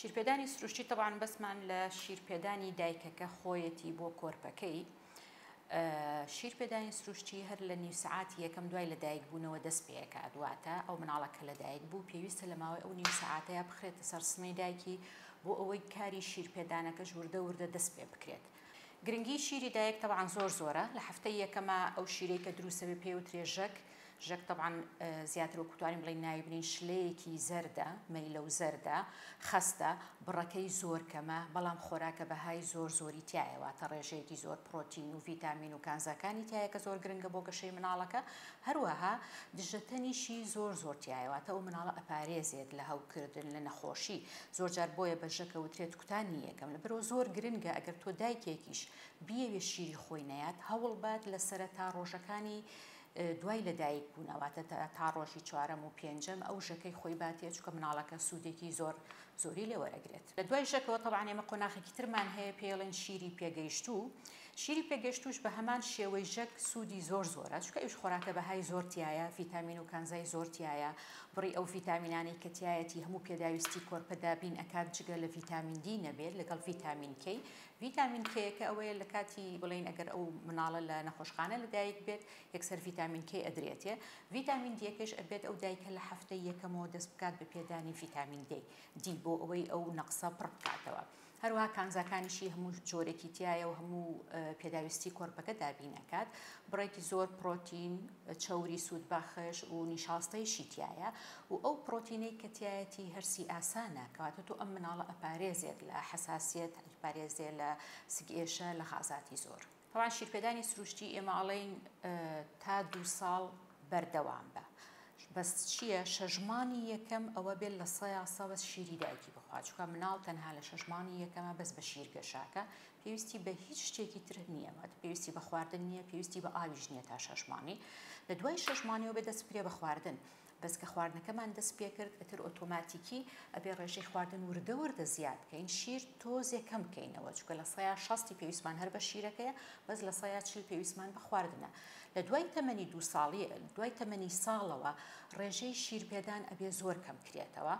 شیرپێدانی سروشتی تەبعەن بەسمان لە شیرپێدانی دایکەکە خۆیەتی بۆ کۆرپەکەی. شیرپێدانی سروشتی هەر لە نیو سەعاتی یەکەم دوای لە دایک بوونەوە دەست پێکات، واتە ئەو مناڵە کە لە دایک بوو پێویستە لە ماوەی ئەو نیو سەعاتەیا بخرێتە سەر سنەی دایکی بۆ ئەوەی کاری شیرپێدانەکەش وردە وردە دەست پێ بکرێت. گرنگی شیری دایک تەبعەن زۆر زۆرە، لە هەفتەی یەکەما ئەو شیرەی کە دروستە بێ پێی وترێ ژەک، ژەک تەبعەن زیاتر وەکو توانین بڵێین ناوی بنێین شلەیەکی زەردە، مەیلە و زەردە، خەستە، بڕەکەی زۆر کەمە، بەڵام خۆراکە بەهای زۆر زۆری تیایە، واتە ڕێژەیەکی زۆر پڕۆتین و ڤیتامین و کانزاکانی تیایە کە زۆر گرنگە بۆ گەشەی مناڵەکە، هەروەها دژەتەنیشی زۆر زۆر تیایە، واتە ئەو مناڵە ئەپارێزێت لە هەوکردن، لە نەخۆشی، زۆر جار بۆیە بە ژەک ئەوترێت کوتانی یەکەم، لەبەرئەوە زۆر گرنگە ئەگەر تۆ دایکێکیش بیەوێت شیری خۆی نەیات هەوڵبات لە سەرەتا ڕۆژەکانی دوای لە دایک بوونە واتە تا ڕۆژی چوارەم و پێنجەم ئەو ژەکەی خۆی باتێ چونکە مناڵەکە سوودێکی زۆر زۆری لێ وەرەگرێت. لە دوای ژەکەوە تەبعەن ئێمە قۆناخێکی ترمان هەیە پێی ئەڵێن شیری پێگەیشتوو، شیری پێگەیشتووش بە هەمان شێوەی ژەک سوودی زۆر زۆرە چونکە ئەویش خۆراکە بەهای زۆر تیایە، ڤیتامین و کانزای زۆر تیایە، بڕی ئەو ڤیتامینانەی کە تیایەتی هەموو پێداویستی کۆرپە دابین ئەکات جگە لە ڤیتامین دی نەبێت لەگەڵ ڤیتامین کەی، ڤیتامین کەیەکە ئەوەیە لە کاتی بڵێین ئەگەر ئەو مناڵە لە نەخۆشخانە لە دایک بێت یەکسەر ڤیتامین کەی ئەدرێتێ، ڤیتامین دیەکەش ئەبێت ئەو دایکە لە هەفتەی یەکەمەوە دەست بکات بە پێدانی ڤیتامین دی دی بۆ ئەوەی ئەو نەقسە پڕ بکاتەوە. هەروەها کانزاکانیشی هەموو جۆرێکی تیایە و هەموو پێداویستی کۆرپەکە دابین ئەکات، بڕێکی زۆر پڕۆتین، چەوری سوودبەخش و نیشاستەیشی تیایە و ئەو پڕۆتینەی کە تیایەتی هەرسی ئاسانە، کەواتە تۆ ئەم مناڵە ئەپارێزێت لە حەساسیەت، ئەیپارێزێ لە سگئێشە، لە غازاتی زۆر. تەبعەن شیرپێدانی سروشتی ئێمە ئەڵێین تا دوو ساڵ بەردەوام بە بەس چییە شەش مانگی یەکەم ئەوە بێت لە سەیا سە بەس شیری دایکی بخوا چونکە مناڵ تەنها لە شەش مانگی یەکەمە بەس بە شیر گەشاکە پێویستی بە هیچ شتێکی تر نییە واتە پێویستی بە خواردن نییە پێویستی بە ئاویش نییە تا شەش مانگی لە دوای شەش مانگیەوە بێ دەست بکرێ بە خواردن بەس کە خواردنەکەمان دەست پێکرد ئیتر ئۆتۆماتیکی ئەبێ ڕێژەی خواردن وردە وردە زیاد بکەین شیر تۆزێ کەم بکەینەوە چونکە لە سەیا شەستی پێویستمان هەر بە شیرەکەیە بەس لە سەیا چل پێویستمان بە خواردنە لە دوای تەمەنی دوو ساڵی دوای تەمەنی ساڵەوە ڕێژەی شیر پێدان ئەبێ زۆر کەم کرێتەوە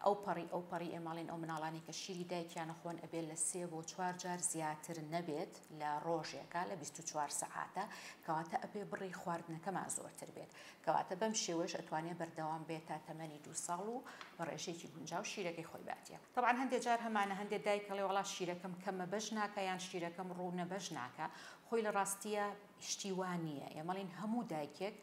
ئەوپەڕی ئەوپەڕی ئێمە ئەڵێین ئەو مناڵانەی کە شیری دایکیان ئەخۆن ئەبێ لە سێ بۆ چوار جار زیاتر نەبێت لە ڕۆژێکا لە 24 سەعاتە کەواتە ئەبێ بڕی خواردنەکەمان زۆرتر بێت کەواتە بەم شێوەیەش ئەتوانێ بەردەوام بێت تا تەمەنی دوو ساڵ و بە ڕێژەیەکی گونجاو شیرەکەی خۆی باتێ. تەبعەن هەندێ جار هەمانە هەندێ دایک ئەڵێ وەڵا شیرەکەم کەمە بەش ناکا یان شیرەکەم ڕوونە بەش ناکا خۆی لە ڕاستییا شتی وا نییە ئێمە ئەڵێین هەموو دایکێک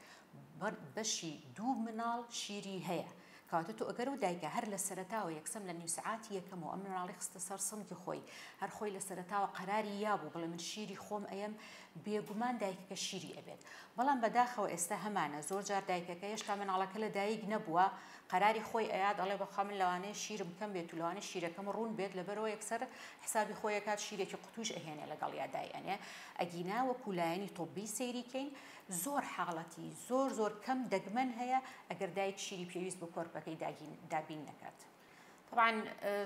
بەشی دوو مناڵ شیری هەیە کەواتە تۆ ئەگەر ئەو دایکە هەر لە سەرەتاوە یەکسەم لە نیو سەعاتی یەکەمەوە ئەم مناڵی خستە سەر سنگی خۆی هەر خۆی لە سەرەتاوە قەراری یابوو بڵێ من شیری خۆم ئەیەم بێگومان دایکەکە شیری ئەبێت بەڵام بەداخەوە ئێستا هەمانە زۆر جار دایکەکە هێشتا مناڵەکە لە دایک نەبووە قەراری خۆی ئەیات ئەڵێ بەخوا من لەوانەیە شیرم کەم بێت و لەوانەیە شیرەکەم ڕوون بێت لەبەرئەوە یەکسەر حسابی خۆی ئەکات شیرێکی قوتوش ئەهێنێ لەگەڵیا دای ئەنێ ئەگینا وەکو لایەنی طبی سەیری کەین زۆر حاڵەتی زۆر زۆر کەم دەگمەن هەیە ئەگەر دایک شیری پێویست بۆ کۆرپەکەی دابین نەکات. تەبعەن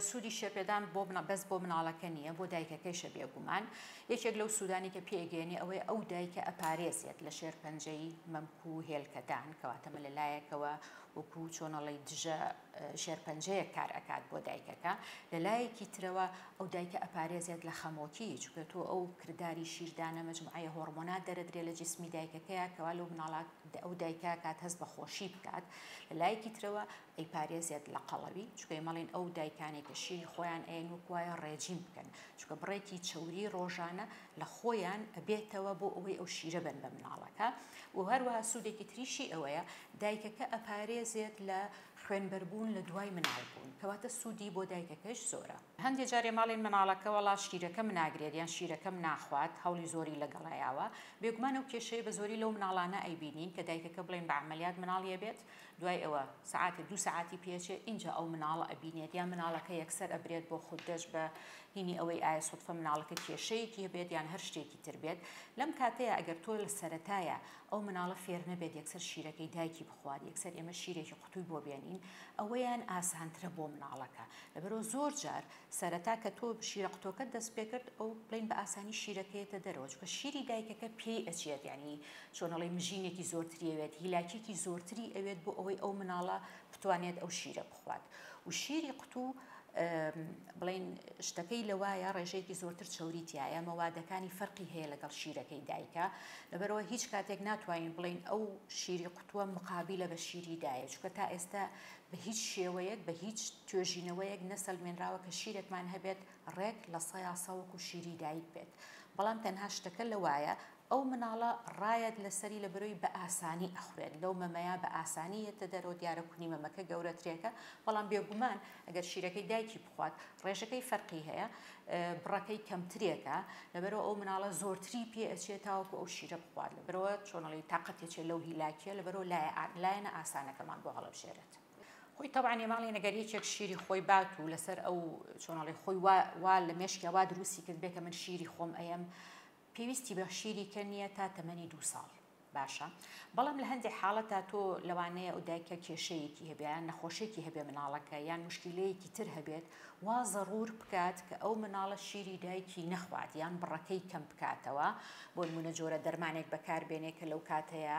سوودی شێرپێدان بۆ بەس بۆ مناڵەکە نییە بۆ دایکەکەیشە بێگومان یەکێک لەو سوودانی کە پێگەیەنێ ئەوەیە ئەو دایکە ئەپارێزێت لە شێرپەنجەی مەمک و هێلکەدان کەواتە مە لە لایەکەوە وەکو چۆنەڵی دژە شێرپەنجەیەک کار ئەکات بۆ دایکەکە لە لایەکی ترەوە ئەو دایکە ئەپارێزێت لە خەمۆکی چونکە تۆ ئەو کرداری شیردانە مەجموعەیە هۆڕمۆنات دەرەدرێ لە جیسمی دایکەکەیا کەوا لەو مناڵە ئەو دایکە کات هەست بە خۆشی بکات لە لایەکی ترەوە ئەیپارێزێت لە قەڵەوی چونکە ئێمە ئەڵێین ئەو دایکانەی کە شیری خۆیان ئەیەن وەک وایە ڕێجیم بکەن چونکە بڕێکی چەوری ڕۆژانە لە خۆیان ئەبێتەوە بۆ ئەوەی ئەو شیرە بەن بە مناڵەکە و هەروەها سوودێکی تریشی ئەوەیە دایکەکە ئەپارێزێت لە خوێنبەربوون لە دوای مناڵبوون کەواتە سوودی بۆ دایکەکەش زۆرە. هەندێ جار ئێمە ئەڵێین مناڵەکە وەڵا شیرەکەم ناگرێت یان شیرەکەم ناخوات هەوڵی زۆری لەگەڵا یاوە بێگومان ئەو کێشەیە بە زۆری لەو مناڵانە ئەیبینین کە دایکەکە بڵێین بە عەمەلیات مناڵی ئەبێت دوای ئەوە سەعاتێ دوو سەعاتی پێچێ ئینجا ئەو مناڵە ئەبینێت یان مناڵەکە یەکسەر ئەبرێت بۆ خوددەش بە هینی ئەوەی ئایا سوتفە مناڵەکە کێشەیەکی هەبێت یان هەر شتێکی تر بێت لەم کاتەیە ئەگەر تۆ لە سەرەتایە ئەو مناڵە فێر نەبێت یەکسەر شیرەکەی دایکی بخوات یەکسەر ئێمە شیرێکی قوتوی بۆ بێنین ئەوەیان ئاسانترە بۆ مناڵەکە لەبەرئەوە زۆر جار سەرەتا کە تۆ شیرە قوتۆکەت دەست پێکرد ئەو بڵێین بە ئاسانی شیرەکەیەتە دەرەوە چونکە شیری دایکەکە پێی ئەچێت یانی چۆن ئەڵێی مژینێکی زۆرتری ئەوێت هیلاکیەکی زۆرتری ئەوێت بۆ ئەوەی ئەو مناڵە بتوانێت ئەو شیرە بخوات و شیری قوتوو. بڵێین شتەکەی لەوایە ڕێژەیەکی زۆرتر چەوری تیایە، مەوادەکانی فەرقی هەیە لەگەڵ شیرەکەی دایکە، لەبەرئەوە هیچ کاتێک ناتوانین بڵێین ئەو شیری قوتووە مقابیلە بە شیری دایە، چونکە تا ئێستا بە هیچ شێوەیەک بە هیچ توێژینەوەیەک نەسەلمێنراوە کە شیرێکمان هەبێت ڕێک لە سەیا سە وەکو شیری دایک بێت، بەڵام تەنها شتەکە لەوایە ئەو مناڵە ڕایەت لەسەری لەبەرەوەی بە ئاسانی ئەخورێت لەو مەمەیا بە ئاسانی یەتە دەرەوە دیارە کونی مەمەکە گەورەترێکە بەڵام بێگومان ئەگەر شیرەکەی دایکی بخوات ڕێژەکەی فەرقی هەیە بڕەکەی کەمترێکە لەبەرەوە ئەو مناڵە زۆرتری پێ ئەچێت تاوەکو ئەو شیرە بخوات لەبەرەوە چۆنەڵی تاقەتێچێ لەو هیلاکیە لەبەرەوە لایەنە ئاسانەکەمان بۆ هەڵەبژێرێت. خۆی تەبعەن ئێمە ئەڵێین ئەگەر یەکێک شیری خۆی بات و لەسەر ئەو چۆنەڵی خۆی وا لە مێشکیا وا دروستی کرد بێ کە من شیری خۆم ئەیەم پێویستی بە شیری کە نییە تا تەمەنی دوو ساڵ باشە بەڵام لە هەندێک حاڵەتا تۆ لەوانەیە ئەو دایکە کێشەیەکی هەبێ یان نەخۆشیێکی هەبێ مناڵەکە یان مشکیلەیەکی تر هەبێت وا زەڕور بکات کە ئەو مناڵە شیری دایکی نەخوات یان بڕەکەی کەم بکاتەوە بۆ نمونە جۆرە دەرمانێک بەکاربێنێ کە لەو کاتەیە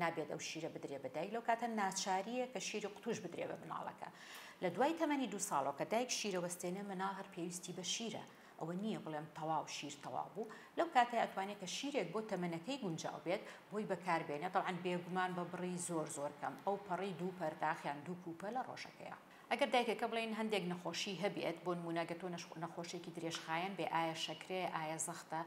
نابێت ئەو شیرە بدرێ بە دایک لەو کاتە ناچاریە کە شیری قوتوش بدرێ بە مناڵەکە لە دوای تەمەنی دوو ساڵەوە کە دایک شیرە وەستێنێ مناڵ هەر پێویستی بە شیرە ئەوە نییە بڵێم تەواو شیر تەواو بوو، لەو کاتەی ئەتوانێ کە شیرێک بۆ تەمەنەکەی گونجاو بێت بۆی بەکار بێنێ، تەبعەن بێگومان بە بڕی زۆر زۆر کەم، ئەو پەڕی دوو پەرداخ یان دوو کوپە لە ڕۆژەکەیا. ئەگەر دایکەکە بڵێین هەندێک نەخۆشی هەبێت، بۆ نموونە گەر تۆ نەخۆشێکی درێژخایەن بێ ئایا شەکرەیە، ئایا زەختە،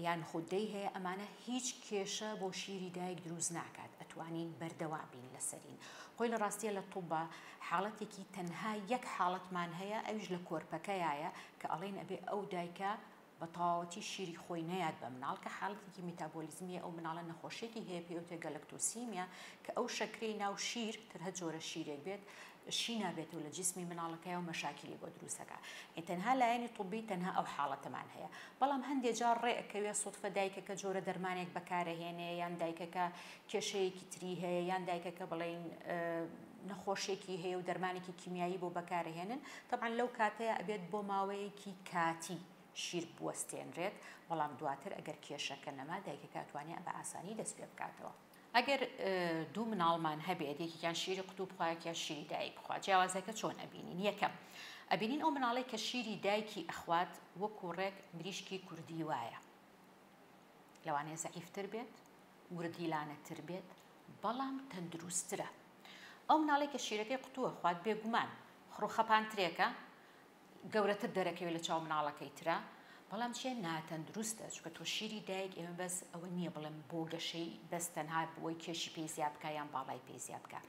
یان غودەی هەیە، ئەمانە هیچ کێشە بۆ شیری دایک دروست ناکات، ئەتوانین بەردەوام بین لەسەرین. خۆی لە ڕاستیا لە طوبا حاڵەتێکی تەنها یەک حاڵەتمان هەیە ئەویش لە کۆرپەکەیایە کە ئەڵێن ئەبێ ئەو دایکە بە تەواوەتی شیری خۆی نەیات بە مناڵ کە حاڵەتێکی میتابۆلیزمیە ئەو مناڵە نەخۆشیەکی هەیە پێی وترێ گەلەکتۆسیمیا کە ئەو شەکرەی ناو شیر تر هەر جۆرە شیرێک بێت شی نابێتەوە لە جیسمی مناڵەکەیا و مەشاکیلی بۆ دروست ئەکا ئەی تەنها لایەنی طبی تەنها ئەو حاڵەتەمان هەیە بەڵام هەندێ جار ڕێ ئەکەوێ سوتفە دایکەکە جۆرە دەرمانێک بەکارەهێنێ یان دایکەکە کێشەیەکی تری هەیە یان دایکەکە بڵێین نەخۆشیەکی هەیە و دەرمانێکی کیمیایی بۆ بەکارەهێنن تەبعەن لەو کاتەیە ئەبێت بۆ ماوەیەکی کاتی شیر بوەستێنرێت بەڵام دواتر ئەگەر کێشەکە نەما دایکەکە ئەتوانێت بە ئاسانی دەست پێ بکاتەوە. ئەگەر دوو مناڵمان هەبێت یەکێکیان شیری قوتوو بخوا یەکیان شیری دایک بخوا جیاوازەکە چۆن ئەبینین یەکەم ئەبینین ئەو مناڵەی کە شیری دایکی ئەخوات وەکو ڕێک مریشکی کوردی وایە لەوانەیە زەعیفتر بێت وردیلانەتر بێت بەڵام تەندروستترە. ئەو مناڵەی کە شیرەکەی قوتووە خوات بێگومان خڕوخەپانترێکە گەورەتر دەرەکەوێت لە چاو مناڵەکەی ترە بەڵام چیە ناتەندروستە چونکە تۆ شیری دایک ئێمە بەس ئەوە نییە بڵێم بۆ گەشەی بەس تەنها بۆی کێشی پێی زیاد بکە یان باڵای پێی زیاد بکە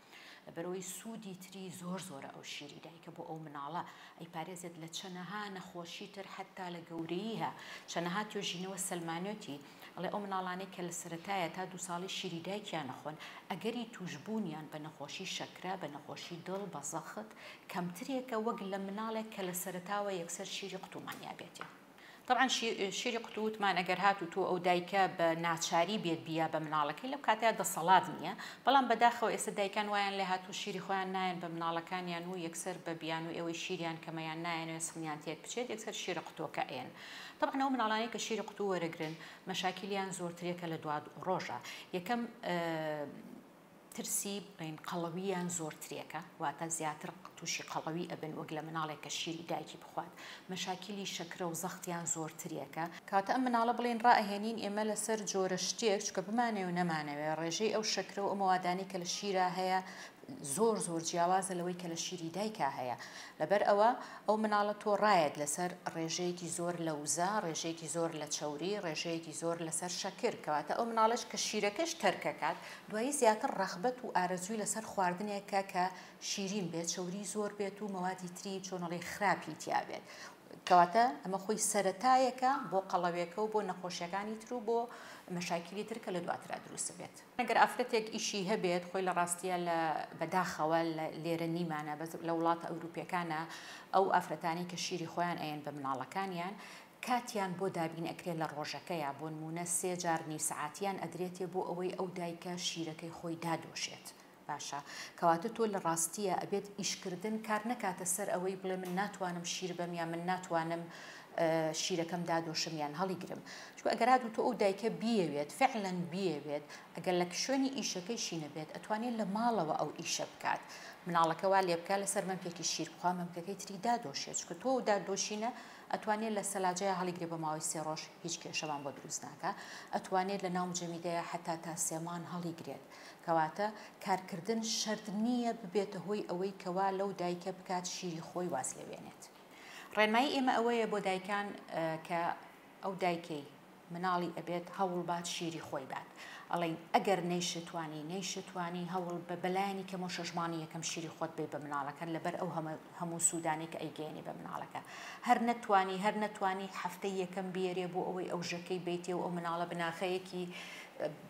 لەبەرئەوەی سوودی تری زۆر زۆرە ئەو شیری دایکە بۆ ئەو مناڵە ئەیپارێزێت لە چەنەها نەخۆشی تر حەتا لە گەورەییه چەنەها توێژینەوە سەلمانێتی ئەڵێ ئەو مناڵانەی کە لە سەرەتایە تا دوو ساڵی شیری دایکیان ئەخۆن ئەگەری تووشبوونیان بە نەخۆشی شەکرە بە نەخۆشی دڵ بە زەخت کەمترێکە وەک لە مناڵێک کە لە سەرەتاوە یەکسەر شیری قوتوومان یابێتێ. تەبعەن شیری قوتوو وتمان ئەگەر هاتوو تۆ ئەو دایکە بە ناچاری بێت بیا بە مناڵەکەی لەو کاتەیا دەسەڵات نییە بەڵام بەداخەوە ئێستا دایکان وایان لێ هاتوو شیری خۆیان نایەن بە مناڵەکانیان و یەکسەر بە بیانووی ئەوەی شیریان کەمە یان نایەنەوێ سنگیان تێک بچێت یەکسەر شیرە قوتووەکە ئەیەن تەبعەن ئەو مناڵانەی کە شیری قوتوو وەرەگرن مەشاکیلیان زۆرترێکە لە دوا ڕۆژا یەکەم ترسی بڵێین قەڵەوییان زۆرترێکە واتە زیاتر تووشی قەڵەوی ئەبن وەک لە مناڵێک کە شیری دایکی بخوات مەشاکیلی شەکرە و زەختیان زۆرترێکە. کەواتە ئەم مناڵە بڵێین ڕائەهێنین ئێمە لەسەر جۆرە شتێک چونکە بمانەوێ و نەمانەوێ ڕێژەی ئەو شەکرە و ئەو مەوادانەی کە لە شیرا هەیە زۆر زۆر جیاوازە لەوەی کە لە شیری دایکا هەیە لەبەر ئەوە ئەو مناڵە تۆ ڕایەت لەسەر ڕێژەیەکی زۆر لە وزە ڕێژەیەکی زۆر لە چەوری ڕێژەیەکی زۆر لەسەر شەکر کەواتە ئەو مناڵەش کە شیرەکەش تەرکەکات دوایی زیاتر ڕەغبەت و ئارەزووی لەسەر خواردنێکە کە شیرین بێت چەوری زۆر بێت و مەوادی تری چۆنەڵی خراپی تیا بێت کەواتە ئەمە خۆی سەرەتایەکە بۆ قەڵەوێکە و بۆ نەخۆشیەکانی تر و بۆ مەشاکیلی تر کە لە دواترا دروست بێت. ئەگەر ئافرەتێک ئیشی هەبێت خۆی لە ڕاستیا لە بەداخەوە لە لێرە نیمانە بەس لە وڵاتە ئەوروپیەکانە ئەو ئافرەتانەی کە شیری خۆیان ئەیەن بە مناڵەکانیان کاتیان بۆ دابین ئەکرێ لە ڕۆژەکەیا بۆنمونە سێ جار نیو سەعاتیان ئەدرێتێ بۆ ئەوەی ئەو دایکە شیرەکەی خۆی دادۆشێت باشە کەواتە تۆ لە ڕاستیە ئەبێت ئیشکردن کار نەکاتە سەر ئەوەی بڵێ من ناتوانم شیر بەم یان من ناتوانم شیرەکەم دادۆشم یان هەڵیگرم چونکە ئەگەر هاتوو تۆ ئەو دایکە بیەوێت فعلا بیەوێت ئەگەر لە شوێنی ئیشەکەیشی نەبێت ئەتوانێت لە ماڵەوە ئەو ئیشە بکات. مناڵەکە وا لێبکا لەسەر مەمکێکی شیر بخوا مەمکەکەی تری دادۆشێ چونکە تۆ دادۆشینە ئەتوانێت لە سەلاجەیا هەڵیگرێ بۆ ماوەی سێ ڕۆژ هیچ کێشەمان بۆ دروست ناکا ئەتوانێت لە ناو مجەمیدەیا حەتا تا سێ مانگ هەڵیگرێت کەواتە کارکردن شەرت نییە ببێتە هۆی ئەوەی کەوا لەو دایکە بکات شیری خۆی واز لێ بێنێت. ڕێنمایی ئێمە ئەوەیە بۆ دایکان کە ئەو دایکەی مناڵی ئەبێت هەوڵ بات شیری خۆی بات ئەڵێین ئەگەر نەیشتوانی نەیشتوانی هەوڵ بە بەلایەنی کەمەوە شەش مانگی یەکەم شیری خۆت بەی بە مناڵەکەت لەبەر ئەو هەموو سوودانەی کە ئەیگەیەنی بە مناڵەکە هەر نەتوانی هەر نەتوانی هەفتەی یەکەم بیەرێ بۆ ئەوەی ئەو ژەکەی بەیتێ و ئەو مناڵە بناخەیەکی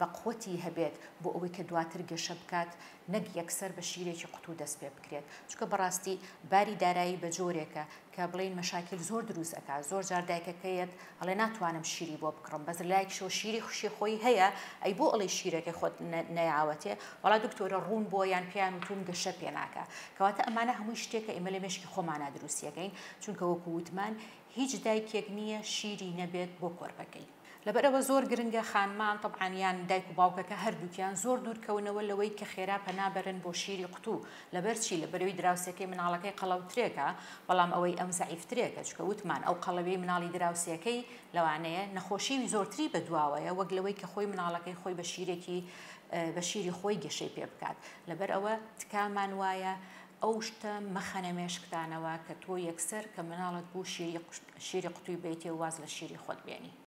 بەقوەتی هەبێت بۆ ئەوەی کە دواتر گەشە بکات نەک یەکسەر بە شیرێکی قوتوو دەست پێ بکرێت چونکە بەڕاستی باری دارایی بە جۆرێکە کە بڵێین مەشاکیل زۆر دروست ئەکات زۆر جار دایکەکە یەت ئەڵێ ناتوانم شیری بۆ بکڕم بەس لە لایەکیشەوە شیری خوشی خۆی هەیە ئەی بۆ ئەڵێی شیرەکەی خۆت نەیاوەتێ وەڵا دکتۆرە ڕوون بۆ یان پێیان وتوم گەشە پێ ناکا کەواتە ئەمانە هەمووی شتێکە ئێمە لە مێشکی خۆمانا دروستیەکەین چونکە وەکو وتمان هیچ دایکێک نییە شیری نەبێت بۆ کۆرپەکەی. لەبەرئەوە زۆر گرنگە خانمان تەبعەن یان دایک و باوکەکە هەردووکیان زۆر دوور کەونەوە لەوەی کە خێرا پەنا بەرن بۆ شیری قوتوو لەبەر چی لەبەرئەوەی دراوسێکەی مناڵەکەی قەڵەوترێکە بەڵام ئەوەی ئەم زەعیفترێکە چونکە وتمان ئەو قەڵەویەی مناڵی دراوسێکەی لەوانەیە نەخۆشیی زۆرتری بەدواوەیە وەک لەوەی کە خۆی مناڵەکەی خۆی بە شیرێکی بە شیری خۆی گەشەی پێ بکات لەبەرئەوە تکامان وایە ئەو شتە مەخەنە مێشکتانەوە کە تۆ یەکسەر کە مناڵت بوو شیری شیری قوتووی بەیتێ و واز لە شیری خۆت بێنی.